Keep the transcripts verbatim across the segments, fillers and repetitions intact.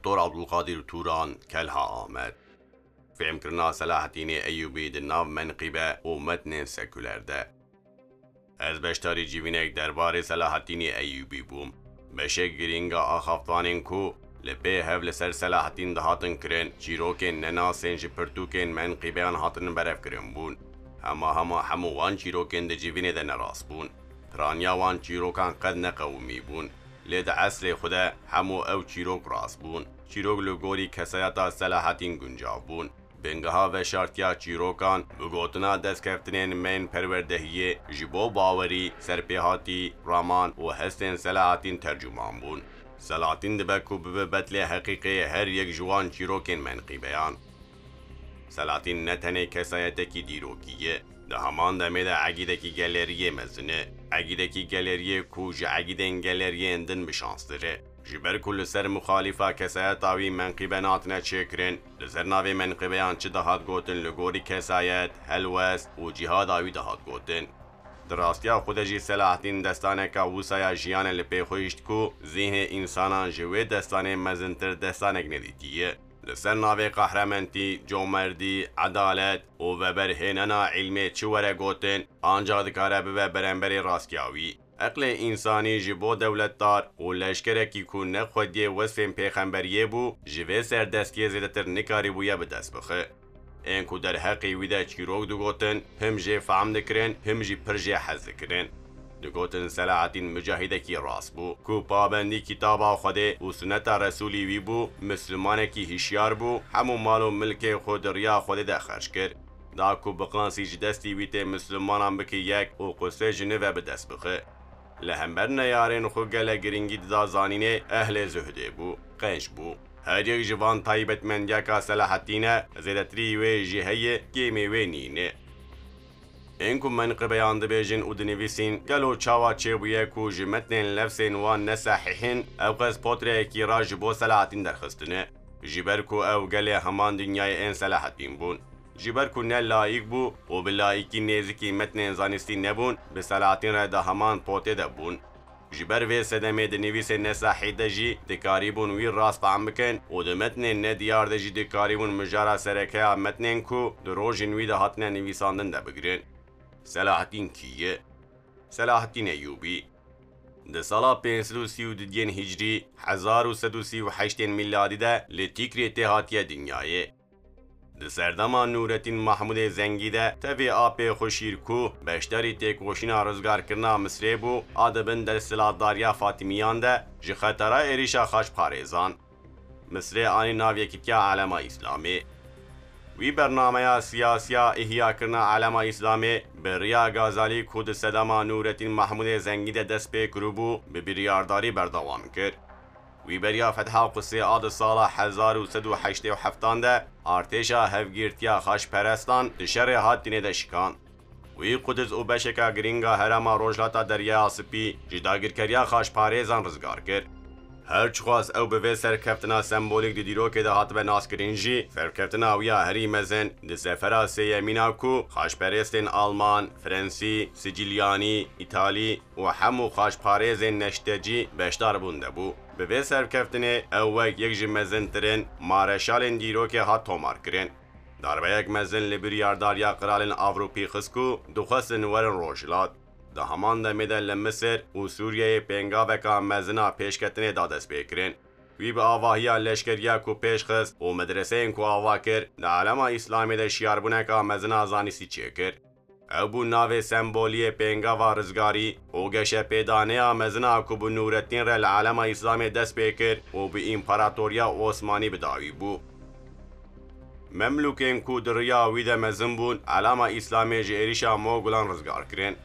Doktor Abdulkadir Turan, Kelha Amed. Fêmkirina Selahattînê Eyûbî di nav menqîbe û metnên sekuler de. Ez beşdarî civînek derbarê Selahattînê Eyûbî bûm. Beşek girîng a axaftanên ku li pê hev li ser Selahattîn dihatin kirin, çîrokên nenasên ji pirtûkên menqîbeyan hatin berevkirin bûn. Hema hema hemû wan çîrokên di civînê de nerast bûn. Piraniya wan çîrokan qet neqewimî bûn. Lê di esrê xwe de hemû ew çîrok rast bûn. Çîrok li gorî kesayeta Selahattîn guncav bûn. Bingeha veşartiya çîrokan bi gotina destkeftinên me yên perwerdehiyê ji bo bawerî, serpêhatî, raman û hestên Selahattîn tercûman bûn. Selahattîn dibe ku bibe betlê heqîqê her yek ji wan çîrokên menqîbeyan. Selahattîn ne tenê kesayetekî dîrokî ye, di heman demê de egîdekî geleriyê mezin e. Egîdekî geleriyê ku ji egîdên geleriyên din bi şanstir e. Ji ber ku li ser muxalîfa kesayeta wî menqîbe nehatine çêkirin, li ser navê menqîbeyan çi dihat gotin li gorî kesayet, helwest û cîhada wî dihat gotin. Di rastiya xwe de jî Selahattîn destaneka wisa ya jiyan e li pê xwe hişt ku zîhnê însanan ji wê destanê mezintir destanek nedîtiye. Li ser navê qehrementî, comerdî, edalet û veberhênena îlmê çi were gotin, ancax dikare bibe beremberê rastiya wî. Eqlê însanî ji bo dewletdar û leşkerekî ku ne xwediyê wesfên pêxemberiyê bû, ji vê serdestiyê zêdetir nikarîbûye bi dest bixe. Ên ku derheqê wî de çîrok digotin, him jê fehm dikirin, him jî pir jê hez dikirin. Digotin Selahattîn mucahidekî rast bû, ku pabendî kitaba Xwedê û suneta Resûlî wî bû, mislimanekî hişyar bû, hemû mal û milkê xwe di riya Xwedê de xerc kir. Da ku bi qansî ji destî wî tê mislimanan bike yek û Qudsê ji nû ve bi dest bixe. Li hember neyarên xwe gelek girîngî dida zanînê ehlê zuhdê bû, qenc bû. Her yek ji van taybetmendiyeka Selahattîn e, zêdetirî wê jî heye, kêmê wê nîne. Ên ku menqibeyan dibêjin û dinivîsîn, gelo çawa çêbûye ku ji metnên lefzên wan ne sehîh in, ew qas potreyekî rast ji bo Selahattîn derxistine? Ji ber ku ew gelê heman dinyayê ên Selahattîn bûn. Ji ber ku ne layîk bû û bi layîkî nêzikî metnên zanistî nebûn, bi Selahattîn re di heman potê de bûn. Ji ber vê sedemê di nivîsên nesahî de jî dikarîbûn wî rast fehm bikin û di metnên nediyar de jî dikarîbûn mijara sereke ya metnên ku di rojên wî de hatine nivîsandin de bigirin. Selahattîn kî ye? Selahattîn Eyûbî. Di sala pênc sed û sî û du yên Hicrî, hezar û sed û sî û heştên Mîladî de li Tîkrê tê hatiye dinyayê. Di serdema Nûretîn Mahmûdê Zengî de tevî apê xwe Şîrkûh, beşdarî têkoşîna rizgarkirina Misrê bû, a di bin desthilatdariya Fatimiyan de ji xetera êrîşa xaçparêzan. Misrê anî nav Yekîtiya Alema Îslamê. Wî bernameya siyasiya îhyakirina Alema Îslamê bi riya Gazalî ku di sedema Nûretîn Mahmûdê Zengî de dest pê kiribû, bi biryardarî berdewam kir. Wî beriya fetha Qudsê a di sala hezar û sed û heştê û heftan de artêşa hevgirtiya xaçperestan di şerê Hattinê de şikand. Wî Quds û beşeka girîng a herêma Rojhilata Deryaya Spî ji dagirkeriya xaçparêzan rizgar kir. Her çiqas ew bi vê serkeftina sembolîk di dîrokê de hatibe naskirin jî, serkeftina wî ya herî mezin di sefera sêyemîn a ku xaçperestên Alman, Frensî, Sicilyanî, Îtalî, û hemû xaçparêzên neştecî beşdar bûn de bû. Bi vê serkeftinê ew wek yek ji mezintirîn mareşalên dîrokê hat tomarkirin. Darbeyek mezin li biryardariya qiralên Ewropî xist ku dixwestin werin Rojhilat. Di heman demê de li Misir û Sûriyeyê pêngaveka mezin a pêşketinê da destpêkirin. Wî bi avahiya leşkeriya ku pêş xist û medreseyên ku ava kir, di alema Îslamê de şiyarbûneka mezin a zanistî çêkir. Ew bû navê semboliyê pêngava rizgarî û geşepêdaneya mezin a ku bi Nûrettîn re li alema Îslamê dest pê kir û bi Împaratoriya Osmanî bi dawî bû. Memlûkên ku di riya wî de mezin bûn, alema Îslamê ji êrîşa Mogulan rizgar kirin.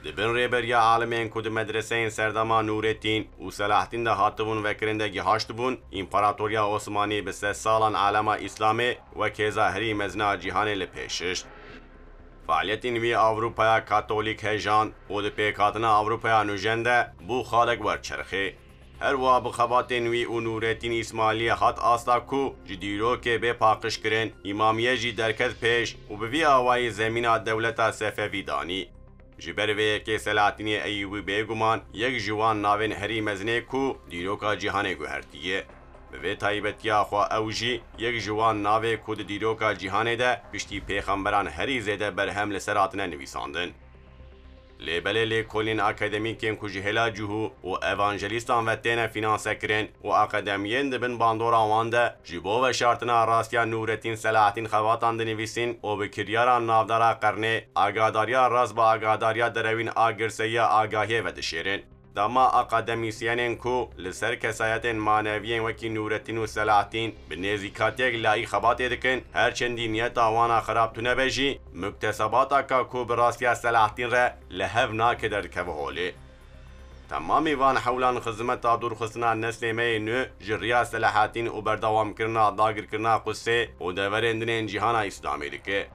Di bin rêberiya alimên ku di medreseyên serdema Nûrettîn û Selahattîn de hatibûn vekirin de gihaştibûn, Împaratoriya Osmanî bi sedsalan alema Îslamê wek hêza herî mezin a cîhanê li pêş hişt. Fealiyetên wî Ewropaya Katolîk hejand û di pêkhatina Ewropaya nûjen de bû xalek wer çerxê. Her wiha bi xebatên wî û Nûrettîn Îsmaîliyê hat asta ku ji dîrokê bê paqijkirin, îmamiye jî derket pêş û bi vî awayî zemîna dewleta Sefevî danî. Ji ber vê yekê Selahattînê Eyûbî bêguman yek ji wan navên herî mezin ê ku dîroka cîhanê guhertiye. Bi vê taybetiya xwe ew jî yek ji wan navê ku di dîroka cîhanê de piştî pêxemberan herî zêde berhem li ser hatine nivîsandin. Lê belê lêkolîn akademîkên ku ji hêla cihû û evanjelîstan ve têne fînansekirin û akademiyên di bin bandora wan de ji bo veşartina rastiya Nûretîn Selahatîn xebatan dinivîsîn û bi kiryara navdara qernê agadariya rast bi agadariya derewîn a girseyiya agahiyê vedişêrin. Dema akademîsyenên ku li ser kesayetên maneviyên wekî Nûretîn û Selahatîn bi nêzîkatiyek layî xebatê dikin, her çendî niyeta wan a xerab tune be jî, muktesebata ka ku bi rastiya Selahatîn re li hev nake derdikeve holê. Temamî van hewlan xizmeta dûrxistina neslê me yê nû ji riya Selahatîn û berdewamkirina dagirkirina Qudsê û deverên din ên cîhana Îslamê dike.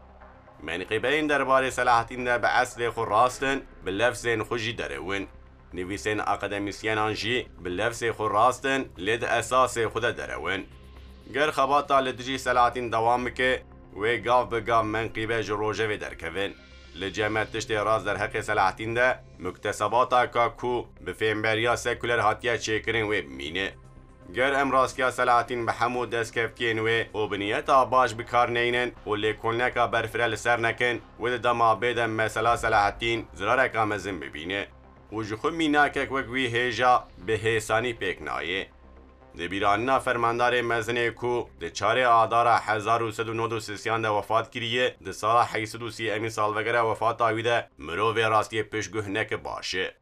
Menqîbeyên derbarê Selahatîn de bi eslê xwe rast in, bi lefzên xwe jî derew in. Nivîsên akademîsyenan jî bi lefzê xwe rast in, lê di esasê xwe de derew in. Ger xebata li dijî Selahatîn dewam bike, wê gav bi gav menqîbe ji rojevê derkevin. Li cem me tiştê rast derheqê Selahatîn de, muktesebata ka ku bi fêmberiya sekuler hatiye çêkirin wê bimîne. Ger em rastiya Selahatîn bi hemû destkeftiyên wê û bi niyeta baş bi kar neynin û lêkolîneka berfireh li ser nekin, wê di dema bê de mesela Selahatîn zirareka mezin bibîne û ji xwe mînakek wek wî hêja bi hêsanî pêk nayê. Di bîranîna fermandarê mezinê ku di çarê Adara hezar û sed û nod û sisiyan de wefat kiriye, di sala heyt sed û sî emîn salvegera wefata wî de mirovê rastiyê piştguh neke baş e.